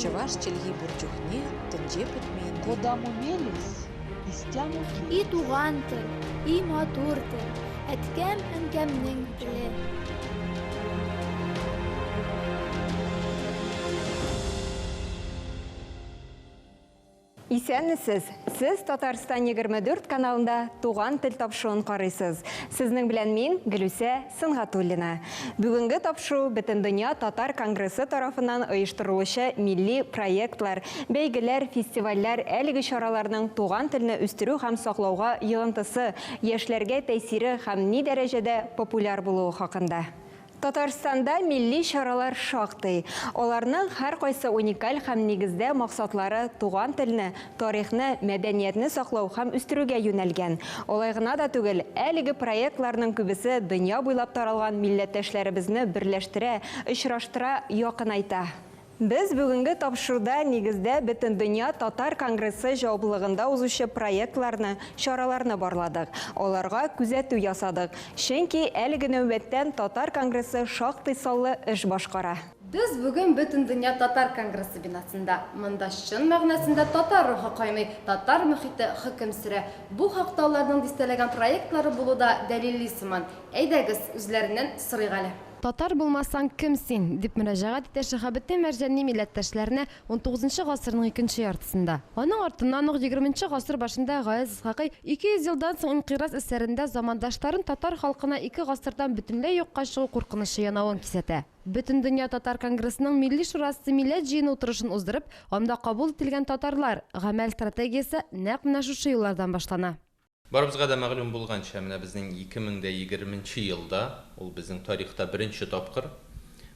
Чӑваш чӗлхи пур чухне тӗнче пӗтмен. Кодамо мелесь, истямо И келесь. туган тел, и матур тел, әткәм-әнкәмнең теле. Исәнмесез! Сез Татарстан 24 каналында Туган тел тапшыруын карыйсыз. Сезнең белән мин, Гөлүсә Сөнгатуллина. Бүгенге тапшыру Бөтендөнья татар конгрессы тарафыннан оештырылучы милли проектлар, бәйгеләр, фестивальләр, әлеге чараларның туган телне үстерү һәм саклауга йогынтысы, яшьләргә тәэсире һәм ни дәрәҗәдә популяр булуы хакында. Татарстанда милли чаралар шактый. Аларның һәркайсы уникаль һәм нигездә максатлары туган телне, тарихны, мәдәниятне саклау һәм үстерүгә юнәлгән. Алай гына да түгел, әлеге проектларның күбесе дөнья буйлап таралган милләттәшләребезне берләштерә, очраштыра, якынайта. Без бүгенге тапшыруда нигездә Бөтендөнья татар конгрессы җаваплылыгында узучы проектларны, чараларны барладык, аларга күзәтү ясадык. Чөнки әлеге нәүбәттән татар конгрессы шактый саллы эш башкара. Без бүген Бөтендөнья татар конгрессы бинасында. Монда чын мәгънәсендә татар рухы кайный, татар мохите хөкем сөрә. Бу хакта аларның дистәләгән проектлары булу да дәлилли сыман. Әйдәгез, үзләреннән сорыйк әле. Татар булмасаң, кем син? Дип мөрәҗәгать итә Шиһабетдин Мәрҗани милләттәшләренә унтугызынчы гасырның икенче яртысында. Аның артыннан ук егерменче гасыр башында Гаяз Исхакый 200 елдан соң инкыйраз әсәрендә замандашларын татар халкына ике гасырдан бөтенләй юкка чыгу куркынычы янавын кисәтә. Бөтендөнья татар конгрессының Милли шурасы Милләт җыены утырышын уздырып, анда кабул ителгән Татарлар, гамәл стратегиясе нәкъ менә шушы юллардан башлана. Барыбызга да мәгълүм булганча, менә безнең 2020 нче елда, ул безнең тарихта беренче тапкыр,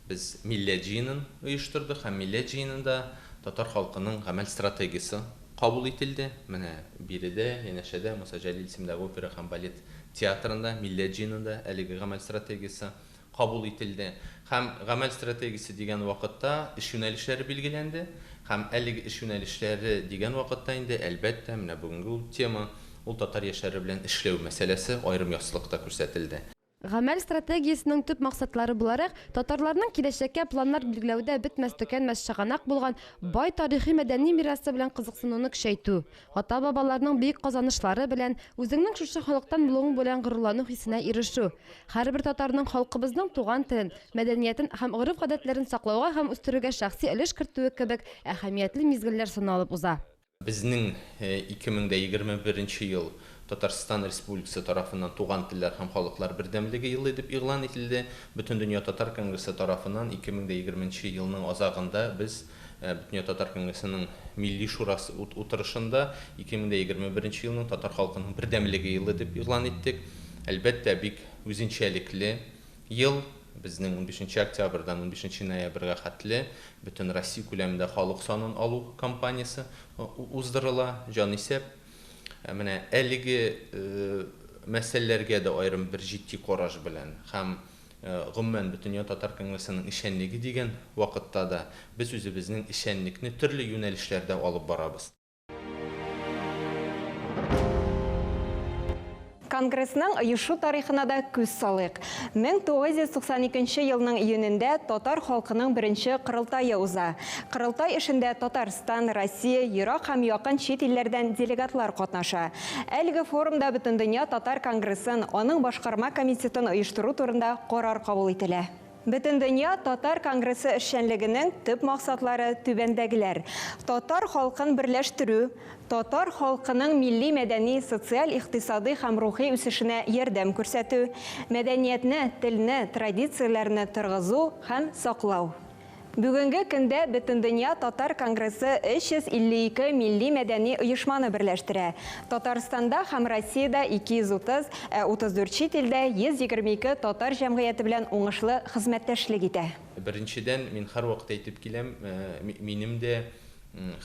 без Милләт җыенын оештырдык һәм Милләт җыенында татар халкының гамәл стратегиясе кабул ителде. Менә биредә, янәшәдә, Муса Җәлил исемендәге опера һәм балет театрында Милләт җыенында әлеге гамәл стратегиясе кабул ителде. Һәм гамәл стратегиясе дигән вакытта эш юнәлешләре билгеләнде. Һәм әлеге эш юнәлешләре дигән вакытта инде, әлбәттә, менә бүгенге ул тема, ул татар яшьләре белән эшләү мәсьәләсе аерым яссылыкта күрсәтелде. Гамәл стратегиясенең төп максатлары буларак, татарларның киләчәккә планнар билгеләүдә бетмәс-төкәнмәс чыганак булган бай тарихи-мәдәни мирасы белән кызыксынуны көчәйтү, ата-бабаларның бөек казанышлары белән, үзеңнең шушы халыктан булуың белән горурлану хисенә ирешү, һәрбер татарның халкыбызның туган телен, мәдәниятен һәм гореф-гадәтләрен саклауга һәм үстерүгә шәхси өлеш кертүе кебек әһәмиятле мизгелләр саналып уза. Безнең 2021 нче ел Татарстан Республикасы тарафыннан Туган телләр һәм халыклар бердәмлеге елы дип игълан ителде. Бөтендөнья татар конгрессы тарафыннан 2020 нче елның азагында без Бөтендөнья татар конгрессының Милли шурасы утырышында 2021 нче елның татар халкының бердәмлеге елы дип игълан иттек. Әлбәттә, бик үзенчәлекле ел. Безнең унбишенче октябрьдән унбишенче ноябрьгә хәтле бөтен Россия күләмендә халык санын алу кампаниясе уздырыла, җанисәп. Менә әлеге мәсьәләләргә дә аерым бер җитди караш белән һәм Гомумән, Бөтендөнья татар конгрессының эшчәнлеге дигән вакытта да без үзебезнең эшчәнлекне төрле юнәлешләрдә алып барабыз. Конгрессның оешу тарихына да күз салыйк. 1992 нче елның июнендә татар халкының беренче корылтае уза. Корылтай эшендә Татарстан, Россия, ерак һәм якын чит илләрдән делегатлар катнаша. Әлеге форумда Бөтендөнья татар конгрессын, аның башкарма комитетын оештыру турында карар кабул ителә. Бөтендөнья татар конгрессы эшчәнлегенең төп максатлары түбәндәгеләр, татар халкын берләштерү, татар халкының милли-мәдәни, социаль-икътисадый һәм рухи үсешенә ярдәм күрсәтү, мәдәниятне, телне, традицияләрне торгызу һәм саклау. Бүгенге көндә Бөтендөнья татар конгрессы 352 милли-мәдәни оешманы берләштерә. Татарстанда һәм Россиядә 230, ә 34 чит илдә 122 татар җәмгыяте белән уңышлы хезмәттәшлек итә. Беренчедән, мин һәрвакыт әйтеп киләм, минем дә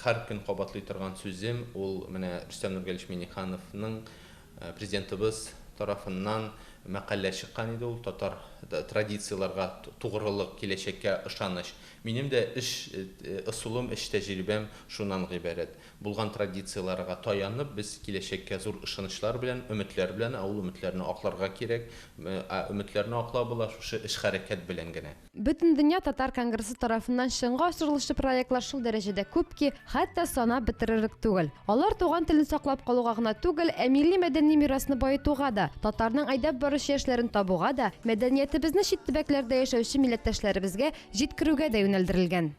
һәр көн кабатлый торган сүзем, ул менә Рөстәм Нургалиевич Миңнехановның Президентыбыз тарафыннан мәкалә чыккан иде, ул татар традицияләргә тугрылык, киләчәккә ышаныч. Минем дә эш ысулым, эш тәҗрибәм шуннан гыйбарәт. Булган традицияләргә таянып, без киләчәккә зур ышанычлар белән, өметләр белән, ә ул өметләрне акларга кирәк, ә өметләрне аклау була шушы эш-хәрәкәт белән генә. Бөтендөнья татар конгрессы тарафыннан чынга ашырылучы проектлар шул дәрәҗәдә күп ки, хәтта санап бетерерлек түгел. Алар туган телне саклап калуга гына түгел, ә милли мәдәни мирасны баетуга да, татарның әйдәп баручы яшьләрен табуга да, мәдәниятебезне чит төбәкләрдә яшәүче милләттәшләребезгә җиткерүгә дә юнәлдерелгән.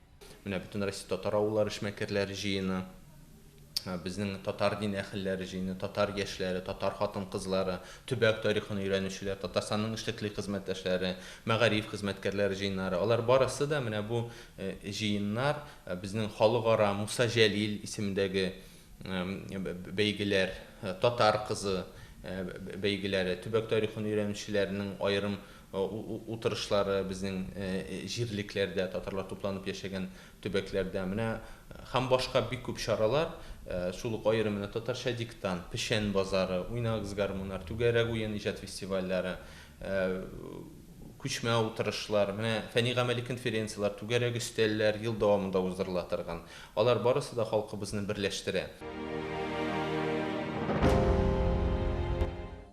Менә Бөтенроссия татар авыллары эшмәкәрләре җыены, безнең татар дин әһелләре җыены, татар яшьләре, татар хатын-кызлары, төбәк тарихын өйрәнүчеләр, Татарстанның эшлекле хезмәттәшләре, мәгариф хезмәткәрләре җыеннары. Алар барысы да менә бу җыеннар безнең халыкара Муса Җәлил исемендәге бәйгеләр, татар кызы бәйгеләре, төбәк тарихын өйрәнүчеләрнең аерым утырышлары безнең җирлекләрдә, татарлар тупланып яшәгән төбәкләрдә. Менә һәм башка бик күп чаралар, шул ук аерым менә татарча диктант, печән базары, уйнагыз гармуннар, түгәрәк уен иҗат фестивальләре, күчмә утырышлар, менә фәнни-гамәли конференцияләр, түгәрәк өстәлләр ел дәвамында уздырыла торган. Алар барысы да халкыбызны берләштерә.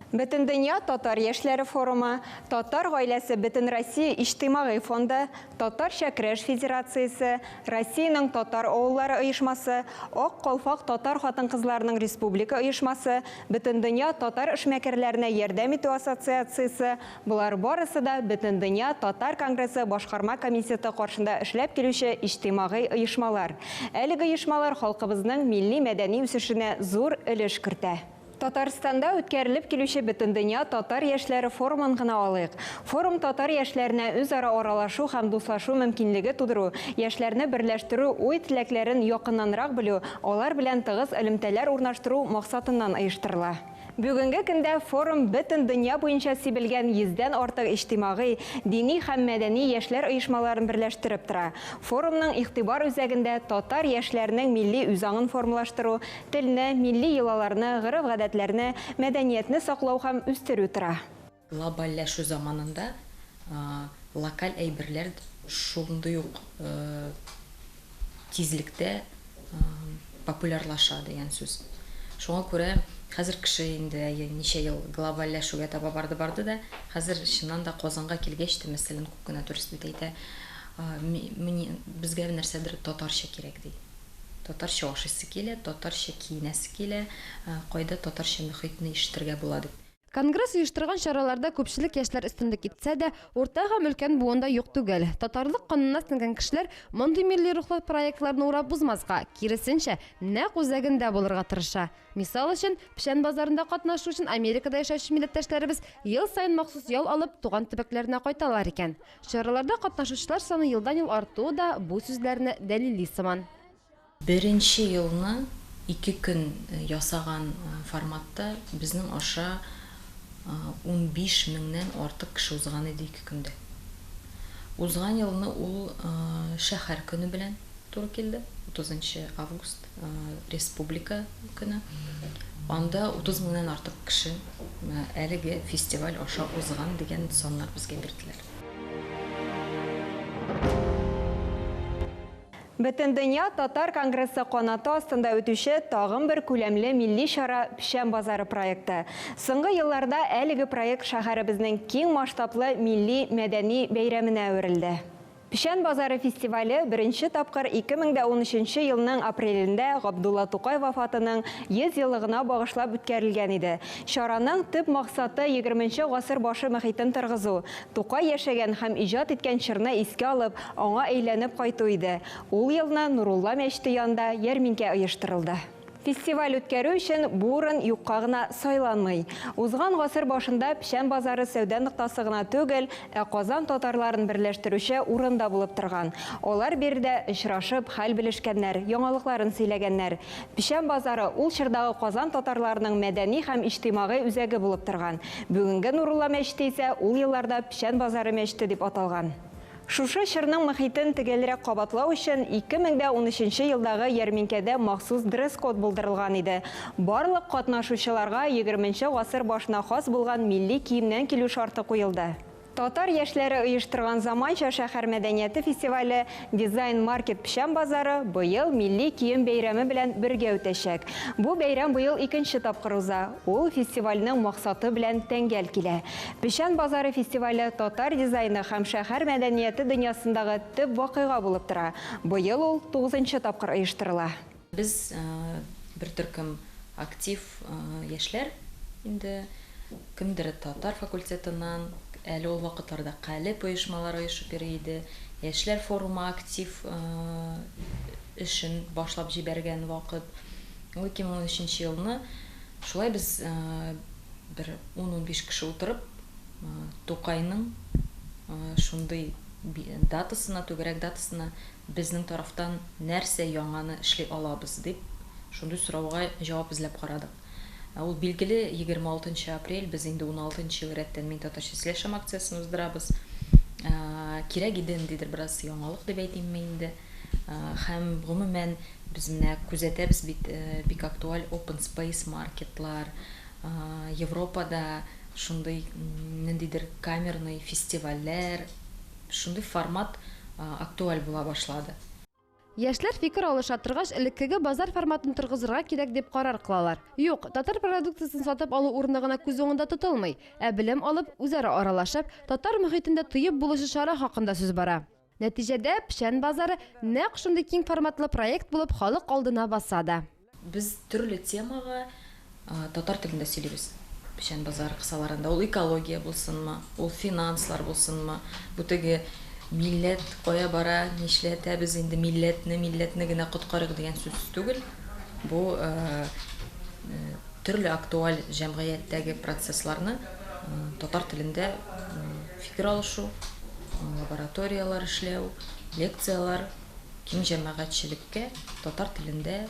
Бөтендөнья татар яшьләре форумы, Татар гаиләсе Бөтенроссия иҗтимагый фонды, Татарча көрәш федерациясе, Россиянең татар авыллары оешмасы, Ак калфак татар хатын-кызларының республика оешмасы, Бөтендөнья татар эшмәкәрләренә ярдәм итү ассоциациясе, болар барысы да Бөтендөнья татар конгрессы башкарма комитеты каршында эшләп килүче иҗтимагый оешмалар. Әлеге оешмалар халкыбызның милли-мәдәни үсешенә зур өлеш кертә. Татарстанда үткәрелеп килүче Бөтендөнья татар яшьләре форумын гына алыйк. Форум татар яшьләренә үзара аралашу һәм дуслашу мөмкинлеге тудыру, яшьләрне берләштерү, уй-теләкләрен якыннанрак белү, алар белән тыгыз элемтәләр урнаштыру максатыннан оештырыла. Бүгенге көндә форум бөтен дөнья буенча сибелгән 100дән артык иҗтимагый, дини һәм мәдәни яшьләр оешмаларын берләштереп тора. Форумның игътибар үзәгендә татар яшьләренең милли үзаңын формалаштыру, телне, милли йолаларны, гореф-гадәтләрне, мәдәниятне саклау һәм үстерү тора. Глобальләшү заманында локаль әйберләр шундый ук тизлектә популярлаша дигән сүз. Шуңа күрә хәзер кеше инде ничә ел глобальләшүгә таба барды-барды да, хәзер чыннан да Казанга килгәч тә, мәсәлән, күп кенә турист бит әйтә, безгә нәрсәдер татарча кирәк ди. Татарча ашыйсы килә, татарча киенәсе килә, кайда татарча мөхитне ишетергә була дип. Конгресс оештырган чараларда күпчелек яшьләр өстенлек итсә дә, урта һәм өлкән буын да юк түгел. Татарлык канына сеңгән кешеләр мондый милли рухлы проектларны урап узмаска, киресенчә, нәкъ үзәгендә булырга тырыша. Мисал өчен, Печән базарында катнашу өчен Америкада яшәүче милләттәшләребез ел саен махсус ял алып, туган төбәкләренә кайталар икән. Чараларда катнашучылар саны елдан-ел артуы да бу сүзләрне дәлилли сыман. Беренче елны 2 көн ясаган форматта безнең аша 15 меңнән артык кеше узган иде 2 көндә. Узган елны ул шәһәр көне белән туры килде, 30 август, республика көне. Анда 30 меңнән артык кеше әлеге фестиваль аша узган дигән саннар безгә бирделәр. Бөтендөнья татар конгрессы канаты астында үтүче тагын бер күләмле милли чара Печән базары проекты. Соңгы елларда әлеге проект шәһәребезнең киң масштаблы милли мәдәни бәйрәменә әверелде. Печән базары фестивале беренче тапкыр 2013 елның апрелендә Габдулла Тукай вафатының 100 еллыгына багышлап үткәрелгән иде. Чараның төп максаты 20 гасыр башы мөхитен торгызу, Тукай яшәгән һәм иҗат иткән чорны искә алып, аңа әйләнеп кайту иде. Ул елны Нурулла мәчете янында ярминкә оештырылды. Фестиваль үткәрү өчен бу урын юкка гына сайланмый. Узган гасыр башында Печән базары сәүдә ноктасы гына түгел, ә Казан татарларын берләштерүче урын да булып торган. Алар биредә очрашып, хәл белешкәннәр, яңалыкларын сөйләгәннәр. Печән базары ул чордагы Казан татарларының мәдәни һәм иҗтимагый үзәге булып торган. Бүгенге Нурулла мәчете исә ул елларда Печән базары мәчете дип аталган. Шушы чорның мохитен төгәлрәк кабатлау өчен 2013 елдагы ярминкәдә махсус дресс-код булдырылган иде. Барлык катнашучыларга егерменче гасыр башына хас булган милли киемнән килү шарты куелды. Татар яшьләре оештырган заманча шәһәр мәдәнияте фестивале Дизайн Маркет Печән базары быел милли кием бәйрәме белән бергә үтәчәк. Бу бәйрәм быел икенче тапкыр уза. Ул фестивальнең максаты белән тәңгәл килә. Печән базары фестивале татар дизайны һәм шәһәр мәдәнияте дөньясындагы төп вакыйга булып тора. Быел ул тугызынчы тапкыр оештырыла. Без бер төркем актив яшьләр инде, кемдер татар факультетыннан, әле ул вакытларда Калеб оешмалары оешып йөри иде, яшьләр форумы актив эшен башлап җибәргән вакыт. Ул 2013 елны шулай без бер ун-унбиш кеше утырып, Тукайның шундый датасына, түгәрәк датасына Безнең тарафтан нәрсә яңаны эшли алабыз, дип, шундый сорауга җавап эзләп карадык. Ә ул билгеле, 26 нчы апрель, без инде 16 нчы ел рәттән Мин татарча сөйләшәм акциясен уздырабыз. Кирәк иде ниндидер бераз яңалык дип әйтимме инде. Һәм, гомумән, без менә күзәтәбез бит, бик актуаль open space маркетлар, Европада шундый ниндидер камерный фестивальләр, Шундый формат актуаль була башлады. Яшьләр фикер алыша торгач, элеккеге базар форматын торгызырга кирәк дип карар кылалар. Юк, татар продукциясен сатып алу урыны гына күз уңында тотылмый, ә белем алып, үзара аралашып, татар мохитендә тоеп булучы чара хакында сүз бара. Нәтиҗәдә, Печән базары нәкъ шундый киң форматлы проект булып халык алдына баса да. Без төрле темага татар телендә сөйлибез. Печән базары кысаларында. Ул экология булсынмы, ул финанслар булсынмы, бу теге милләт кая бара, нишләтәбез инде милләтне, милләтне генә коткарыйк дигән сүз түгел. Бу төрле актуаль җәмгыятьтәге процессларны татар телендә фикер алышу, лабораторияләр эшләү, лекцияләр Киң җәмәгатьчелеккә татар телендә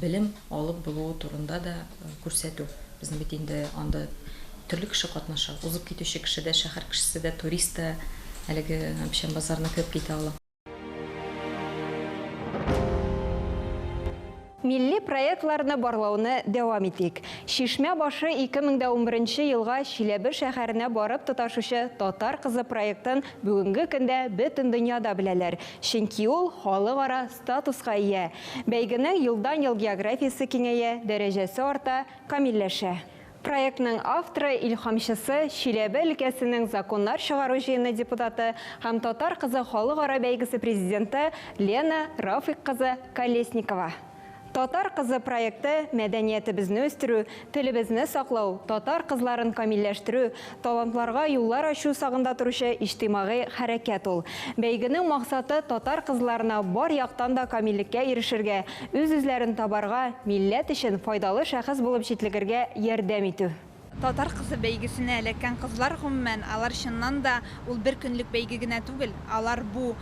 белем алып булуы турында да күрсәтү. Безнең бит инде анда төрле кеше катнаша. Узып китүче кеше дә, шәһәр кешесе дә, турист та әлеге Печән базарына кереп китә ала. Милли проектларны барлауны дәвам итик. Чишмә башы 2011 елга Чиләбе шәһәренә барып тоташучы Татар кызы проектын бүгенге көндә бөтен дөньяда беләләр, чөнки ул халыкара статуска ия. Бәйгенең елдан-ел географиясе киңәя, дәрәҗәсе арта, камилләшә. Проектның авторы, илһамчысы, Чиләбе өлкәсенең Законнар чыгару җыены депутаты һәм Татар кызы халыкара бәйгесе президенты Лена Рафыйк кызы Колесникова. Татар кызы проекты мәдәниятебезне үстерү, телебезне саклау, татар кызларын камилләштерү, талантларга юллар ачу сагында торучы иҗтимагый хәрәкәт ул. Бәйгенең максаты, татар кызларына бар яктан да камиллеккә ирешергә, үз-үзләрен табарга, милләт өчен файдалы шәхес булып җитлегергә ярдәм итү. Татар кызы бәйгесенә эләккән кызлар, гомумән, алар чыннан да ул бер көнлек бәйге генә түгел, алар бу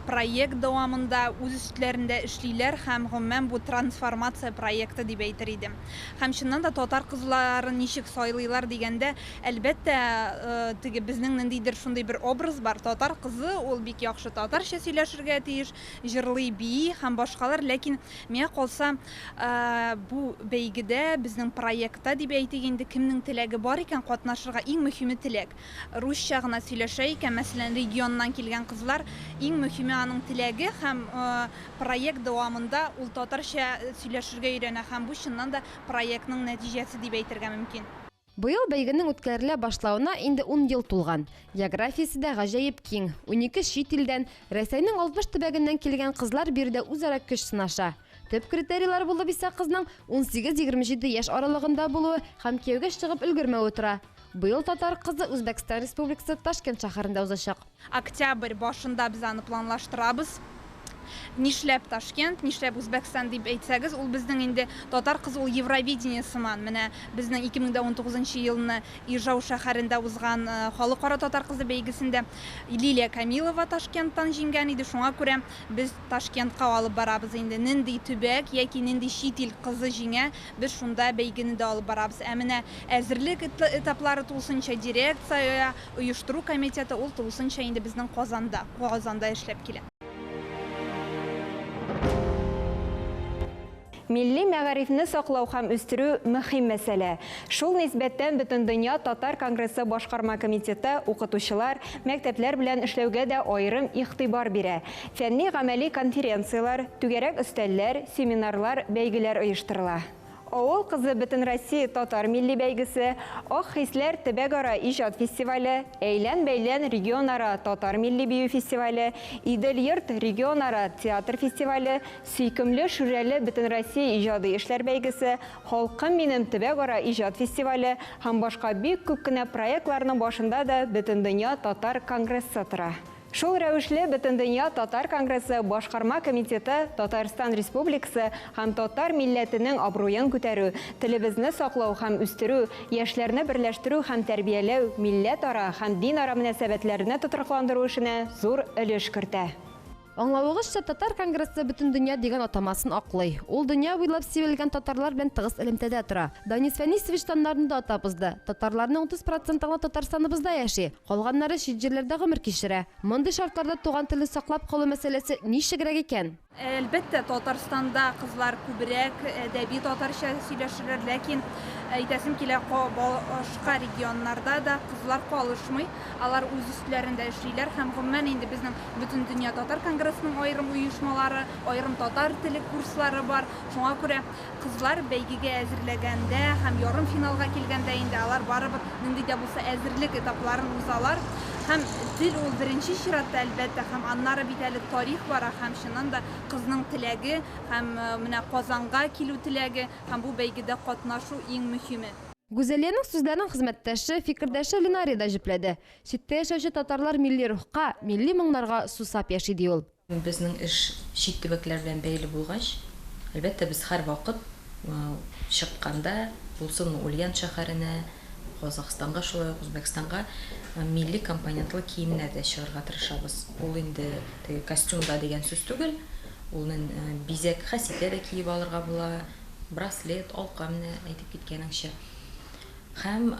проект дәвамында үз өстләрендә эшлиләр һәм, гомумән, бу трансформация проекты дип әйтер идем. Һәм чыннан да татар кызларын ничек сайлыйлар дигәндә, әлбәттә, теге безнең ниндидер шундый бер образ бар, татар кызы ул бик яхшы татарча сөйләшергә тиеш, җырлый, бии һәм башкалар, ләкин Миңа калса, бу бәйгедә, безнең проектта дип әйтик инде, кемнең теләге бар икән катнашырга, иң мөһиме теләк. Русча гына сөйләшә икән, мәсәлән, регионнан килгән кызлар, иң мөһиме аның теләге һәм проект дәвамында ул татарча сөйләшергә өйрәнә һәм бу чыннан да проектның нәтиҗәсе дип әйтергә мөмкин. Быел бәйгенең үткәрелә башлавына инде ун ел тулган. Географиясе дә гаҗәеп киң, 12 чит илдән, Рәсәйнең 60 төбәгеннән килгән кызлар биредә үзара көч сынаша. Төп критерийлар булып исә кызның 18-27 яшь аралыгында булуы һәм кияүгә чыгып өлгермәве тора. Быел Татар кызы Үзбәкстан Республикасы Ташкент шәһәрендә узачак. Октябрь башында без аны планлаштырабыз. Нишләп Ташкент, нишләп Үзбәкстан дип әйтсәгез, ул безнең инде Татар кызы ул Евровидение сыман. Менә безнең 2019 елны Ижау шәһәрендә узган Халыкара Татар кызы бәйгесендә Лилия Камилова Ташкенттан җиңгән иде. Шуңа күрә без Ташкентка алып барабыз инде. Нинди төбәк яки нинди чит ил кызы җиңә, без шунда бәйгене дә алып барабыз. Ә менә әзерлек этаплары тулысынча дирекция, оештыру комитеты ул тулысынча инде безнең Казанда, Казанда эшләп килә. Милли мәгарифне саклау һәм үстерү мөһим мәсьәлә. Шул нисбәттән Бөтендөнья татар конгрессы башкарма комитеты укытучылар, мәктәпләр белән эшләүгә дә аерым игътибар бирә. Фәнни-гамәли конференцияләр, түгәрәк өстәлләр, семинарлар, бәйгеләр оештырыла. Авыл кызы Бөтенроссия татар милли бәйгесе, Ак хисләр төбәкара иҗат фестивале, Әйлән-бәйлән регионара татар милли бию фестивале, Идел-йорт регионара театр фестивале, Сөйкемле Шүрәле Бөтенроссия иҗади эшләр бәйгесе, Халкым минем төбәкара иҗат фестивале һәм башка бик күп кенә проектларның башында да Бөтендөнья татар конгрессы тора. Шул рәвешле Бөтендөнья татар конгрессы Башкарма комитеты Татарстан Республикасы һәм татар милләтенең абруен күтәрү, телебезне саклау һәм үстерү, яшьләрне берләштерү һәм тәрбияләү, милләтара һәм динара мөнәсәбәтләрне тотрыкландыру эшенә зур өлеш кертә. Аңлавыгызча, Татар конгрессы Бөтендөнья дигән атамасын аклый. Ул дөнья буйлап сибелгән татарлар белән тыгыз элемтәдә тора. Данис Фәнисович саннарны да атап узды. Татарларның 30 проценты гына Татарстаныбызда яши. Калганнары чит җирләрдә гомер кичерә. Мондый шартларда туган телне саклап калу мәсьәләсе ничегрәк икән? Әлбәттә, Татарстанда кызлар күбрәк әдәби татарча сөйләшерләр, ләкин әйтәсем килә, башка регионнарда да кызлар калышмый. Алар үз өсләрендә эшлиләр һәм гомумән инде безнең Бөтендөнья татар конгрессының аерым оешмалары, аерым татар теле курслары бар. Шуңа күрә кызлар бәйгегә әзерләгәндә һәм ярымфиналга килгәндә инде алар барыбер нинди дә булса әзерлек этапларын узалар. Һәм тел ул беренче чиратта, әлбәттә, һәм аннары бит әле тарих бара һәм чыннан да кызның теләге һәм менә Казанга килү теләге һәм бу бәйгедә катнашу иң мөһиме. Гүзәлиянең сүзләрен хезмәттәше, фикердәше Ленария да җөпләде. Читтә яшәүче татарлар милли рухка, милли моңнарга сусап яши, ди ул. Безнең эш чит төбәкләр белән бәйле булгач, әлбәттә, без һәрвакыт чыкканда, булсынмы Ульян шәһәренә, Казахстанга, шулай ук Үзбәкстанга, милли компонентлы киемнәрдә чыгарга тырышабыз. Ул инде теге костюмда дигән сүз түгел, ул бизәк хәситә дә киеп алырга була, браслет, алка, менә әйтеп киткәнеңчә. Һәм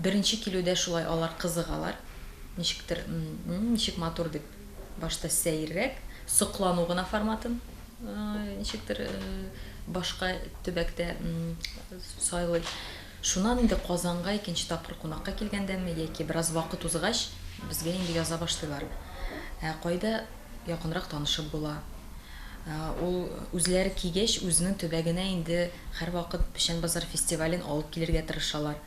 беренче килүдә шулай алар кызыгалар. Ничектер, ничек матур дип, башта сәеррәк, соклану гына форматын ничектер башка төбәктә сайлый. Шуннан инде Казанга икенче тапкыр кунакка килгәндәме яки бераз вакыт узгач, безгә инде яза башлыйлар. Ә кайда якынрак танышып була? Ул үзләре кигәч, үзенең төбәгенә инде һәрвакыт Печән базар фестивален алып килергә тырышалар.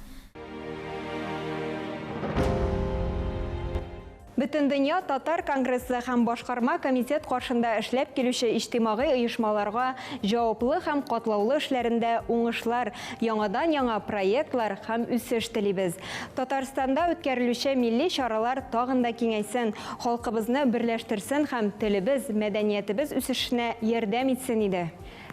Бөтендөнья татар конгрессы һәм Башкарма комитет каршында эшләп килүче иҗтимагый оешмаларга җаваплы һәм катлаулы эшләрендә уңышлар, яңадан-яңа проектлар һәм үсеш телибез. Татарстанда үткәрелүче милли чаралар тагын да киңәйсен, халкыбызны берләштерсен һәм телебез, мәдәниятебез үсешенә ярдәм итсен иде.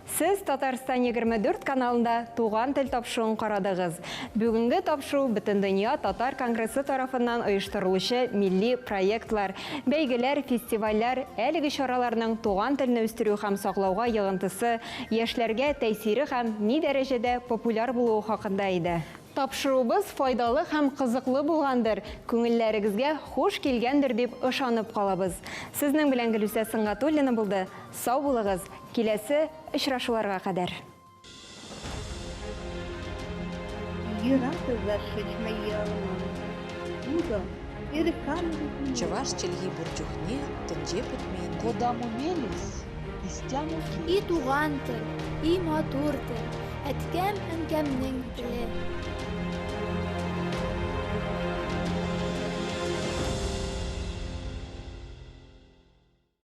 Сез Татарстан 24 каналында Туган тел тапшыруын карадыгыз. Бүгенге тапшыру Бөтендөнья татар конгрессы тарафыннан оештырылучы милли проектлар, бәйгеләр, фестивальләр, әлеге чараларның туган телне үстерү һәм саклауга йогынтысы, яшьләргә тәэсире һәм ни дәрәҗәдә популяр булуы хакында иде. Тапшыруыбыз файдалы һәм кызыклы булгандыр, күңелләрегезгә хуш килгәндер дип ышанып калабыз. Сезнең белән Гөлүсә Сөнгатуллина булды. Сау булыгыз! Киләсе очрашуларга кадәр! Чӑваш чӗлхи пур чухне тӗнче пӗтмен. И туган тел, и матур тел, әткәм-әнкәмнең теле.